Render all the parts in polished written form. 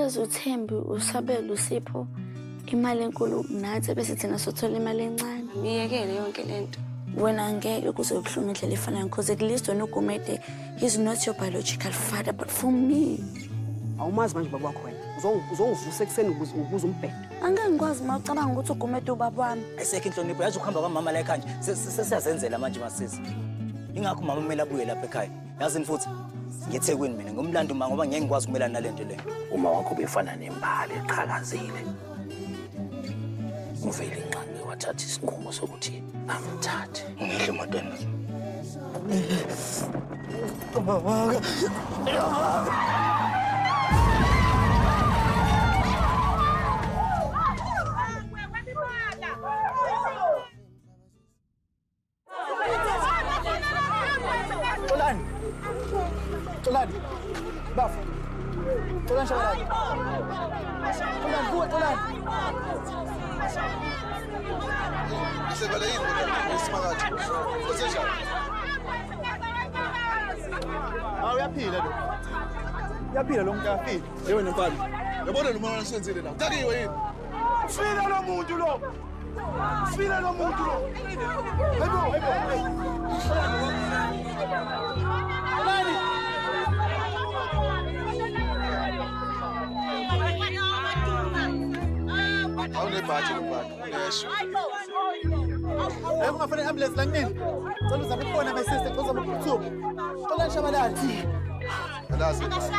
Banikeza uThembi, uSabelo, uSipho imali enkulu nathi bese thina sothola imali encane. Miyekele yonke lento. Wena ngeke kuze kubuhlungu ngendlela efanayo because at least wena uGumede he's not your biological father but for me. Awumazi manje ubaba wakho wena. Uzongivusa ekuseni ukuze umbhedo. Angeke ngikwazi uma ucabanga ukuthi uGumede ubaba wami. Ayisekho inhlonipho yazi ukuhamba kwamama la ekhaya nje sesiyazenzela manje masisi. Ingakho umama kumele abuye lapha ekhaya. Yazini futhi ngeThekwini mina ngomlando uma ngoba ngeke ngikwazi ukumelana nale nto le. Uma wakho ubefana nembali eqhakazile. Uvele inqangi wathatha isinqumo sokuthi amthathe. Ngihle emotweni. Xolani. Xolani. Bafo. Xolani Shabalala. Xolani kuwe Xolani. Isevele yini isimakade? Kwenzenjani? Hawu uyaphila lo. Uyaphila lo muntu uyaphila. Yebo nemfana. Yabona lo mwana osenzile la. Udakiwe yini? Ufile lo muntu lo. Ufile lo muntu lo. Hayibo, hayibo. Xolani. Awunebhathi lomfana. Unesho. Hayi ungafuna i-ambulance la kunini. Cela uzame ukubona my sister, cela uzame ukuphuthuma. Xolani Shabalala. Alazi ibhathi.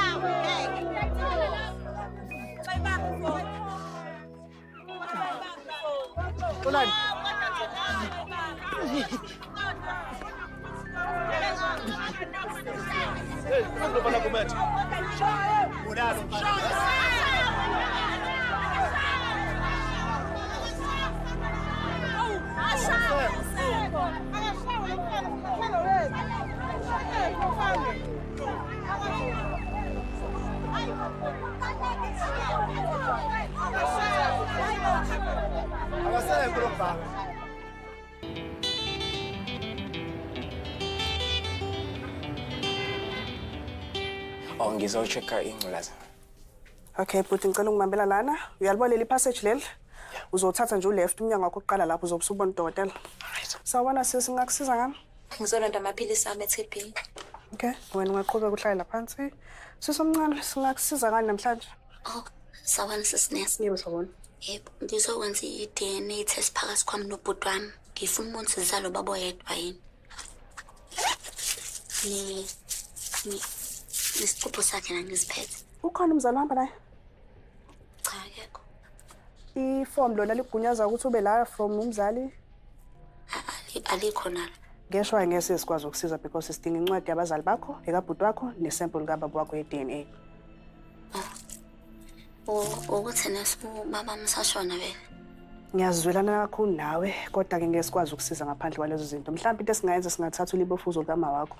Xolani. Hey, lomfana Gumede. Bulala mfana. Akasekho lo mfana. Oh, ngizo-check-a ingculaza. Okay, bhuti ngicela ungibambela lana. Uyalibona leli passage leli? Uzothatha nje u-left umnyango wakho kuqala lapho uzobe usubona udokotela. Sawubona sisi, ngingakusiza ngani? Ngizolanda amaphilisi ami e-TB. Okay, wena ungaqhubeka uhlale la phansi. Sisi omncane, singakusiza ngani namhlanje? Oh, sawubona sisi nesi. Yebo, sawubona. Yebo, ngizokwenza i-DNA test phakathi kwami nobhuti wami. Ngifuna ukubona ukuthi sizalwa ubaba oyedwa yini. Nesicupho sakhe nangisiphethe. Ukhona umzali ohamba naye? Cha, akekho. Ifomu lona likugunyaza ukuthi ube la from umzali? Alikho nalo. Ngeshwa ngeke sikwazi ukusiza because sidinga incwadi yabazali bakho, ekabhuti wakho nesample kababa wakho ye-DNA. Ukuthi nesi ubaba msashona vele. Ngiyazwelana kakhulu nawe, kodwa-ke ngeke sikwazi ukusiza ngaphandle kwalezo zinto. Mhlawumbe into esingayenza singathatha ulibofuzo lukama wakho.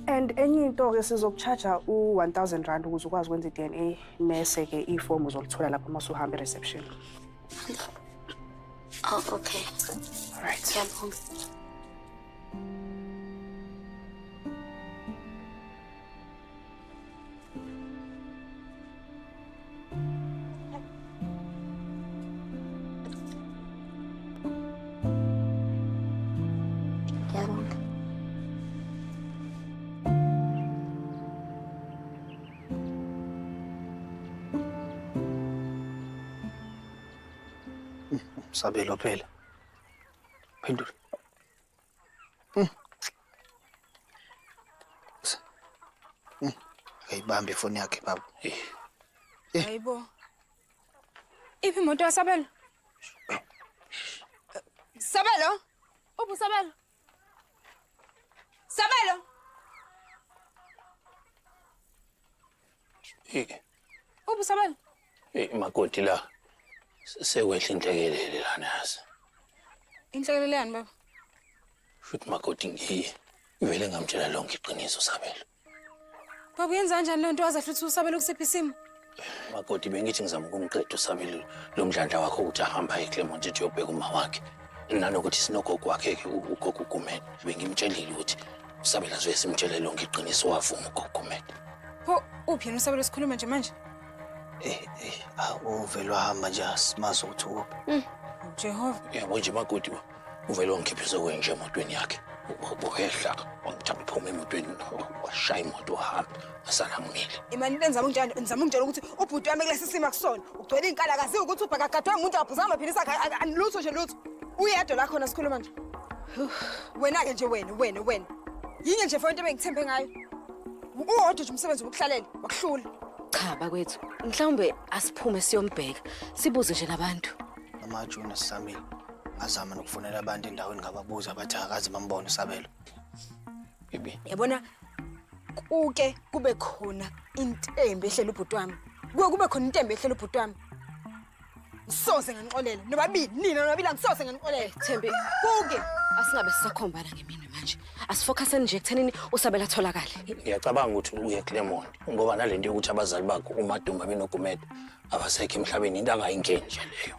And enye into-ke sizoku-charge-a u-1000 rand ukuze ukwazi ukwenza i-DNA, mese-ke ifomu uzolithola lapho uma usuhamba e-reception. Oh, okay. Alright. Ngiyabonga. Ngiyabonga. Sabelo phela. Phendula. Akayibambe ifoni yakhe baba. Eh. Hayibo. Iphi imoto yaSabelo? Sabelo? Uphi uSabelo? Sabelo? Eh, Uphi uSabelo? eh makoti la. Sekwehla inhlekelele lana yazi. Inhlekelele yani baba? Futhi makoti ngiye. Ngivele ngamtshela lonke iqiniso Sabelo. Baba uyenza kanjani leyo nto waze futhi uSabelo kusiphi isimo? Makoti bengithi ngizama ukumqeda uSabelo lo mdlandla wakho ukuthi ahamba aye eClermont ethi uyobheka uma wakhe. Nanokuthi sinogogo wakhe-ke ugogo uGumede. Bengimtshelile ukuthi uSabelo azoye simtshele lonke iqiniso wavuma ugogo uGumede. Pho uphi yena uSabelo sikhuluma nje manje? Uvele wahamba nje asimazi ukuthi ukuphi. Jehova. Yabo nje makoti uvele wangikhiphisa kwenje emotweni yakhe. Wehla wangithatha uphuma emotweni washaya imoto wahamba asala ngimile. Imani into engizama ukutshela ngizama ukutshela ukuthi ubhuti wami kulesi simo akusona. Ugcwele iy'nkala akaziwa ukuthi ubhakagadwe umuntu aphuza amaphilisi akhe lutho nje lutho. Uyedwa la khona sikhuluma nje. Wena-ke nje wena. Yinye nje for into ebengithembe ngayo. Uwodwa nje umsebenzi wokuhlalela wakuhlula. Cha bakwethu, mhlawumbe asiphume siyombheka, sibuze nje nabantu. Mama June sizamile. Ngazama nokufonela abantu endaweni ngababuza bathi akaze bambone uSabelo. Bibi. Yabona kuke kube khona intembi ehlela ubhuti wami. Kuke kube khona intembi ehlela ubhuti wami. Ngisoze nganixolela nobabili nina nobabili angisoze nganixolela. Thembi, kuke asingabe sisakhombana ngeminwe manje. Asifocuseni nje ekuthenini uSabelo atholakale. Ngiyacabanga ukuthi uye Claremont ngoba nalento yokuthi abazali bakhe uMaduma benoGumede abasekho emhlabeni into angayingeni nje leyo.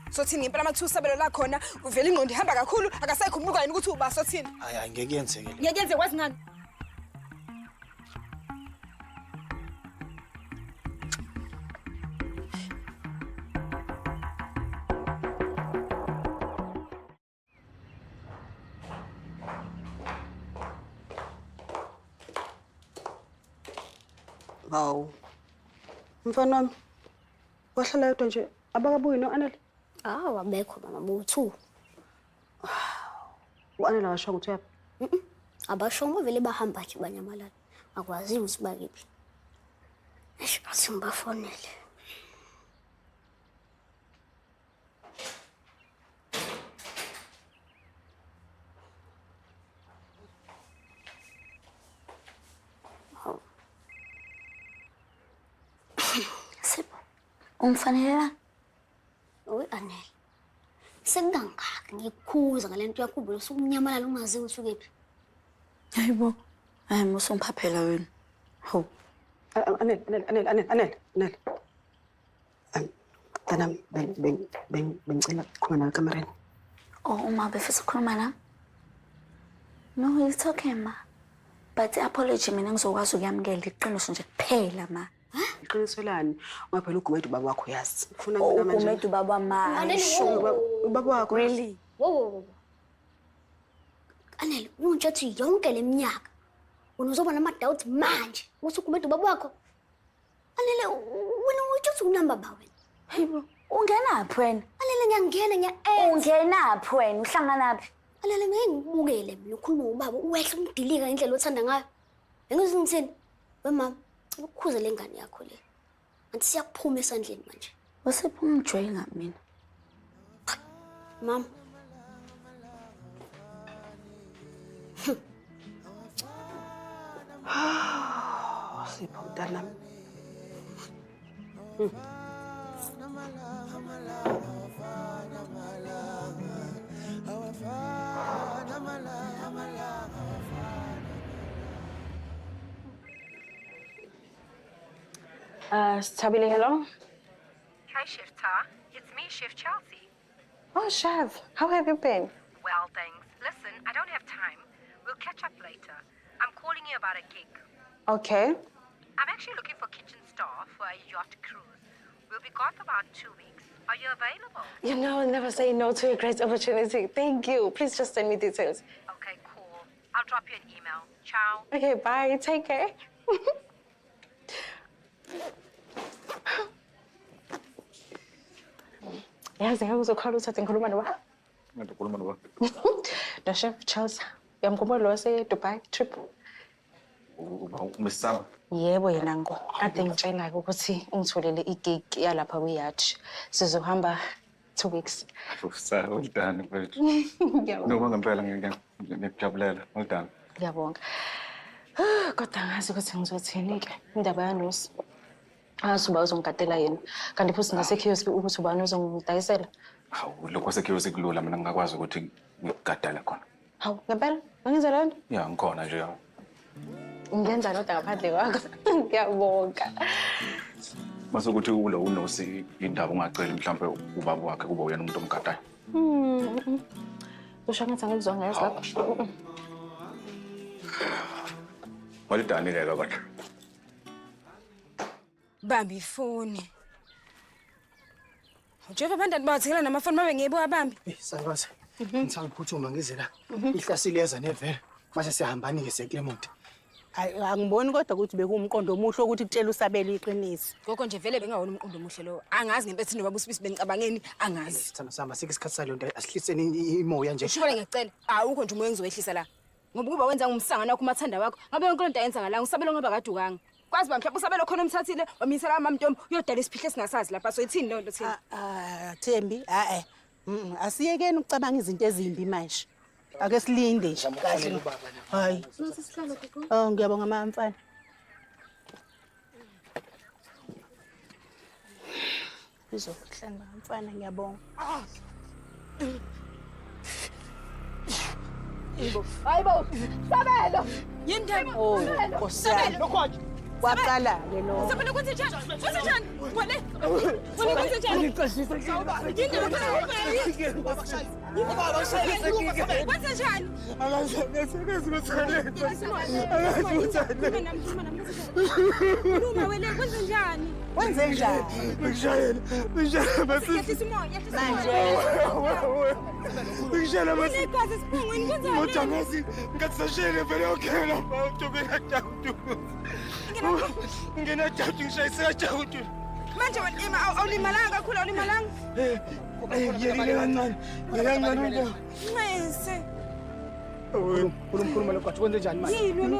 Sothini ngempela uma kuthiwa uSabelo la khona uvela ingqondo ihamba kakhulu akasayikhumbuka yini ukuthi uba sothini. Hayi ngeke yenzeke le. Ngeke yenzeke kwazi ngani? Hawu. Mfana wami, wahlala yedwa nje abakabuyi no-Anele? Hawu abekho mama bo-two. U-Anele akasho ukuthi uyaphi? Abashongo vele bahamba nje banyamalala. Akwaziwa ukuthi bakephi. Eish, athi ngibafonele. Hawu. Sipho, ungifanelelani? Owe Anele. Sekungangaka ngikukhuza ngale nto yakho ubona usukunyamalala ungazi ukuthi ukephi. Hayibo. Hayi musa ungiphaphela wena. Hawu. Anele. Mntanami, bengicela ukukhuluma nawe ekamereni. Oh, uma befisa ukukhuluma nami? No, it's okay ma. But i-apology mina ngizokwazi ukuyamukela iqiniso nje kuphela ma. Iqiniso lani? Ungaphela uGumede ubaba wakho uyazi. Ufuna mina manje. Ugumede ubaba ma. Anele, Ubaba wakho. Really? Wo. Anele, ungitsho ukuthi yonke le minyaka wena uzoba nama-doubt manje ukuthi uGumede ubaba wakho. Anele, wena utsho ukuthi unamba ba wena. Hayibo, ungenaphi wena? Anele, ngiyangena ngiya-act. Ungenaphi wena? Uhlanganaphi? Anele, ngeke ngikubukele mina ukhuluma ngobaba uwehle umdilika ngendlela othanda ngayo. Ngeke ngithini? We mama, ukukhuze le ngane yakho le. Anti siyakuphuma esandleni manje. Usipho ungijwayele ngami mina. Mama. Sipho mntanami. Stabile, hello. Hi, Chef Ta. It's me, Chef Chelsea. Oh, Chef, how have you been? Well, thanks. Listen, I don't have time. We'll catch up later. I'm calling you about a gig. Okay. I'm actually looking for kitchen staff for a yacht cruise. We'll be gone for about 2 weeks. Are you available? You know, I'll never say no to a great opportunity. Thank you. Please just send me details. Okay, cool. I'll drop you an email. Ciao. Okay, bye. Take care. Yazi ngeke uzokhala uthathe ngikhuluma noba. Ngikhuluma noba. No Chef Charles, uyamkhumbula lo wase-Dubai trip? Uba uMr. Yebo yena ngqo. Kade ngitshela-ke ukuthi ungitholele i-gig yalapha kwi-yacht. Sizohamba 2 weeks. Usa, well done mfethu. Ngiyabonga. Noma ngempela ngiyakujabulela. Well done. Ngiyabonga. Kodwa angazi ukuthi ngizothini-ke indaba yaNosi. Angazi uba uzongigadela yena. Kanti futhi nasekhiyoski ukuthi ubani uzongidayisela. Hawu, lokho sekhiyoski kulula mina ngingakwazi ukuthi ngikugadele khona. Hawu, ngempela? Ungenza leyo nto? Ya, ngikhona nje. Ngenza lodwa ngaphandle kwakho. Ngiyabonga. Mase ukuthi ulo uNosi indaba ungaceli mhlambe ubaba wakhe kuba uyena umuntu omgadayo. Usho ngathi angikuzwa ngazi lapho. Walidanile ke kodwa. Bamba ifoni. Njengoba abantwana bawathengela namafoni babe ngeke bawabambe. Salukazi, ngithanda ngize la. Ihlasi liyeza nevele. Manje siyahambani-ke siye Claremont. Hayi, angiboni kodwa ukuthi bekuwumqondo omuhle ukuthi kutshela uSabelo iqiniso. Gogo nje vele bengawona umqondo omuhle lowo. Angazi ngempela thina baba uSibisi benicabangeni, angazi. Sithando sami, asikho isikhathi saleyo nto, asihliseni imoya nje. Shukela ngiyacela. Awukho nje umoya engizowehlisa la. Ngoba kuba wenza ngumsangano wakho umathanda wakho, ngabe yonke lento ayenza ngala, uSabelo ngoba kadukanga. Kwazi ba mhlawumbe uSabelo khona umthathile, wamisela kamamntombi, uyodala isiphihlo esingasazi lapha. So ithini leyo nto thina? Ah, Thembi, a-e. Asiyekeni ukucabanga izinto ezimbi manje. Ake silinde nje. Kahle ubaba la. Hayi. Nasi sihlalo gogo. Oh, ngiyabonga mama mfana. Izokuhlala mfana, ngiyabonga. Hayibo, Sabelo. Yini Thembi? Oh, Nkosi yami. Kwaqala-ke lokho. Sabelo kwenze njani? Kwenze njani? Wale. Wale kwenze njani? Yini Kwenze njani? Khuluma wena kwenze njani? Wenze njani? Yehlisa umoya, yehlisa umoya. Igazi esiphongweni kwenze njani? Manje wena ima awulimalanga kakhulu, awulimalanga. Ncese. Khuluma lokho, kwenze njani manje? Yini wena?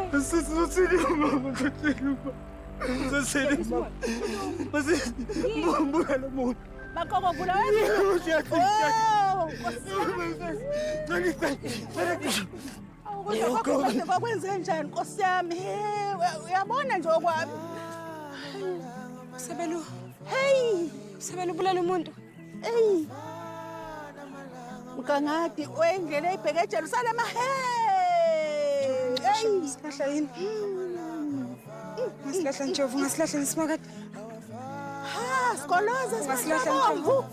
Makoko vula wena. Oh, Nkosi yami. Kwakwenze njani Nkosi yami? He, uyabona nje okwami. Sabelo. Hey, Sabelo ubulala umuntu. Hey. Mkangadi wendlela ebheke eJerusalema. Hey. Hey, Silahla yini? Ngasilahla njovu, ngasilahla nisimakade. Ha, sikoloza Ngasilahla simakabomvu.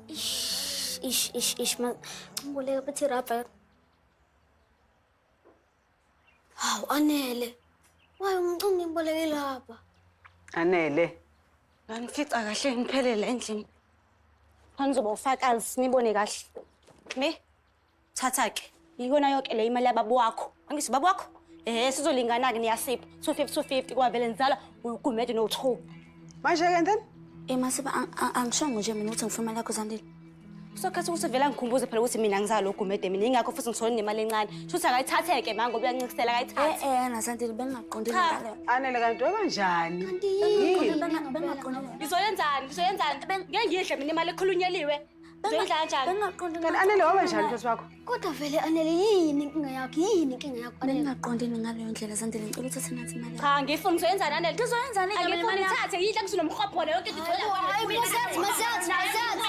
Ish, ish, ish, ish, ma ngiboleka phethe irabha. Hawu, Anele. Why ungicela ngiboleke lapha? Anele. Nganifica kahle ngiphelele endlini. Khona ufakazi nibone kahle. Me thatha ke. Yikona yonke le imali yababa wakho. Angithi baba wakho? Sizolingana ke niyasipha. 250 250 kwavele nizala uGumede no2. Manje ke then? Masiba angishongo nje mina ukuthi ngifuna imali yakho Zandile. Sokhathi ukuthi vele angikhumbuze phela ukuthi mina ngizalo uGumede mina ingakho futhi ngithole nemali encane. Shuthi akayithatheke manje ngoba uyancisela akayithathe. Nasandile bengaqondile Cha. ngale. Anele kanti kanjani? Bengaqondile. Ngizoyenzani? Ngizoyenzani? Ngeke ngiyidle mina imali ekhulunyeliwe. Ngizoyidla kanjani? Bengaqondile. Kanti Anele waba njani mfethu wakho? Kodwa vele Anele yini inkinga yakho? Yini inkinga yakho Anele? Bengaqondile ngaleyo ndlela Zandile, ngicela uthathe nathi imali yakho. Cha, ngifuni ngizoyenzani Anele? Ngizoyenzani ke mina Angifuni imali yakho? ithathe yidla kusinomhobholo yonke into igcwele. Hayi, Masathi, Masathi, Masathi.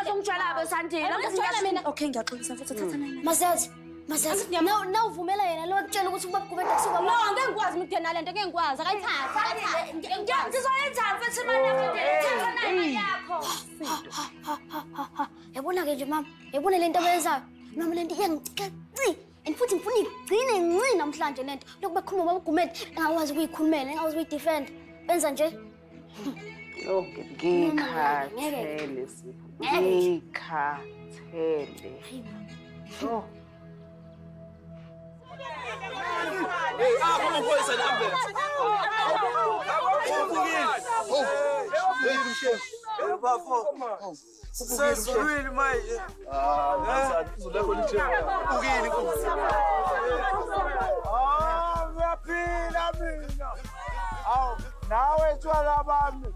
Uzongijwayela Zandile. Angizojwayela mina. Okay, ngiyaxolisa futhi thatha nayo imali. Masathi, Masathi. Nawuvumela yena lo akutshela ukuthi ubaba Gumede kusuka No, angeke ngikwazi mina ukudena nale nto, ngeke ngikwazi. Akayithathe, akayithathe. Ngizoyenzani futhi imali yakho? Thatha nayo imali yakho. Ha ha. Yabona ke nje mama, yabona le nto abayenzayo. Mama le nto iyangicika ci. And futhi ngifuna igcine nci namhlanje lento. Lokhu bekhuluma ubaba Gumede engakwazi ukuyikhulumela, engakwazi ukuyidefend. Benza nje. Oh, ngikhathele Sipho. Ngikhathele. Oh. Amaphoyisa ne-ambulance. Sesizulwini manje. Ah, ngiyaphila mina. Awu, nawe tshwala bami.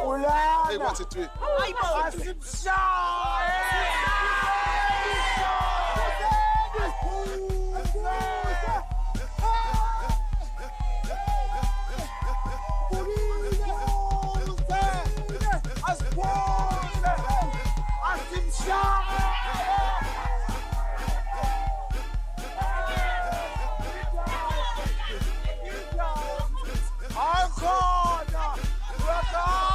Ulana. Asimshaye. Akhona! Uyakhala!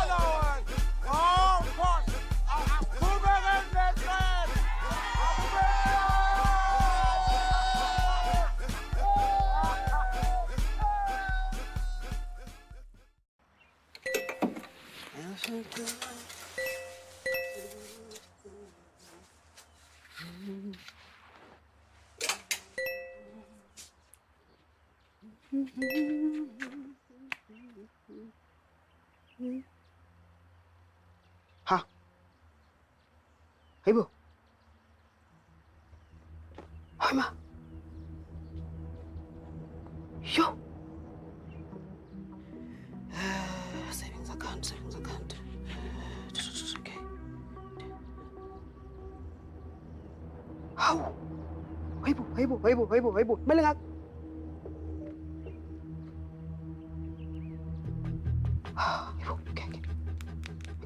Ha. Hayibo. Hayi ma. Yo. Savings account, savings account. Okay. Hawu. Hayibo, hayibo, hayibo, hayibo, hayibo. Kumele ngak. Hayibo, ngeke.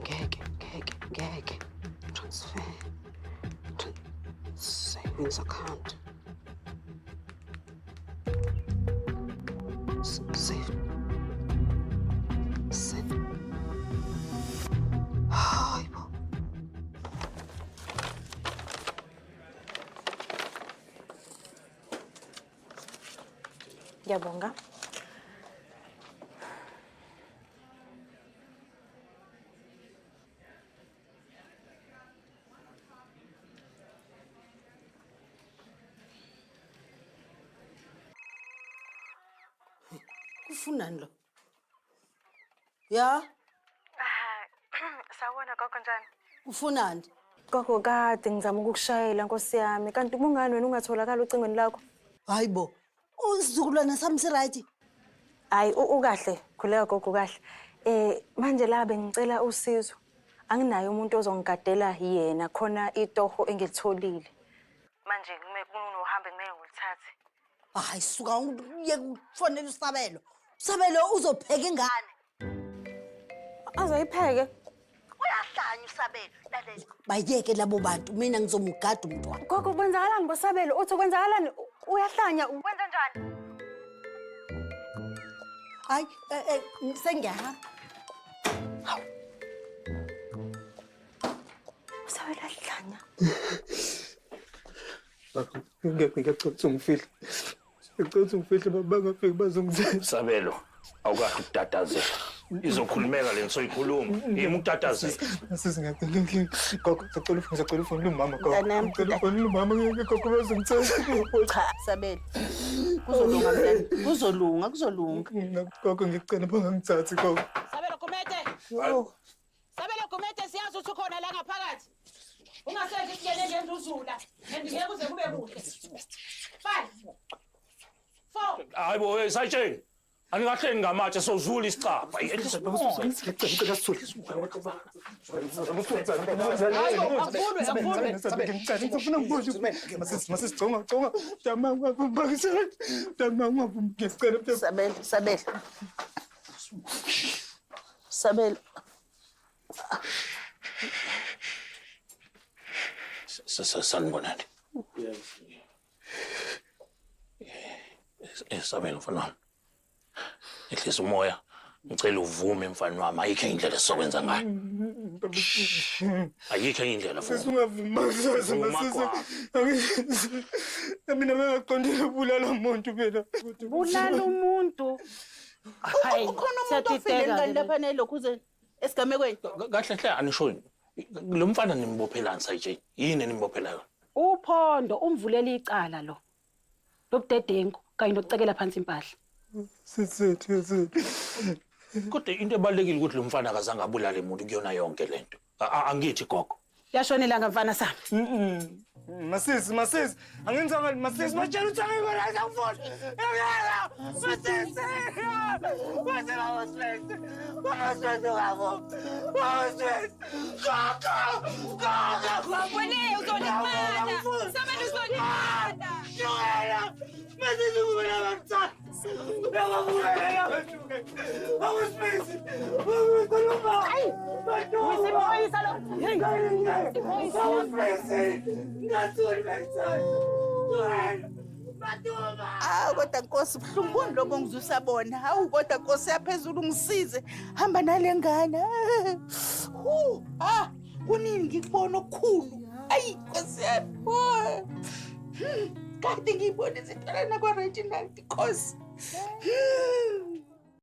Ngeke, ngeke, ngeke. Transfer. Savings account. Save. Send. Hayibo. Ngiyabonga. Ufunani lo? Ya? Sawubona gogo, njani? Ufunani? Gogo, kade ngizama ukukushayela nkosi yami. Kanti kungani wena ungatholakali ocingweni lakho? Hayibo. Isizukulwane sami si-right? Hayi, ukahle, khuleka gogo kahle. Manje la bengicela usizo. Anginaye umuntu ozongigadela yena khona itoho engilitholile. Manje kunohambe kumele ngilithathe. Hayi suka uyeke ukufonela uSabelo. Usabelo uzopheka ingane. Azoyipheke. Uyahlanya uSabelo. Lalela. Bayeke labo bantu, mina ngizomgada umntwana. Gogo, kwenzakalani ngoSabelo? Uthi kwenzakalani? Uyahlanya, wenza njani? Hayi, sengiyahamba. Hawu. Usabelo uyahlanya. Ngeke ngicela ukuthi ungifihle. Ngicela ukuthi ungifihle baba bangafiki bazongithatha. Sabelo, awukahle ukutatazela. Izokhulumeka le nsoyikhuluma. Yimi ukutatazela. Sisi ngiyacela gogo, ngicela ufone, ngicela ufone umama gogo. Ngicela ufone umama gogo bazongithatha. Cha, Sabelo. Kuzolunga mntana. Kuzolunga, kuzolunga. Gogo ngicela bangangithathi gogo. Sabelo Gumede. Sabelo Gumede, siyazi ukuthi ukhona la ngaphakathi. Ungasenzi isingene ngendluzula. Ngeke kuze kube kuhle. 5 4. Hayibo, hey sayitsheni. Anikahleni ngamatshe sozula isicabha. Sabelo, Sabelo. Sabelo. Sanibonani. Sabelo mfana wami. Ehlisa umoya, ngicela uvume mfana wami, ayikho indlela esizokwenza ngayo. Ayikho indlela futhi. Ungavuma masisi. Mina bengaqondile ukubulala umuntu phela. Bulala umuntu. Hayi, ukhona umuntu ofile ngani lapha nelokhu uze esigamekweni? Kahle hle anisho lo mfana nimbophelani sayitsheni? Yini nimbophelayo? Uphondo umvulela icala lo. Lobudedengu kanye nokucekela phansi impahla. Kodwa into ebalulekile ukuthi lo mfana akazange abulale umuntu kuyona yonke lento. Angithi gogo. Yashonela mfana sami. Masisi, masisi. Angenzanga masisi, batshela ukuthi angikona ngifuna. Masisi. Masisi, masisi. Masisi ngabo. Masisi. Gogo. Gogo. Wena uzolimala. Sabelo uzolimala. Shukela. Masisi kubona ngikuthanda. Ah, kodwa Nkosi buhlungu boni lobo ngizusabona. Hawu kodwa Nkosi yaphezulu ngisize. Hamba nale ngane. Hu, ah, kunini ngikubona okukhulu. Ayi Nkosi yami. Kade ngiyibona izinto lana kwa Reginald Nkosi.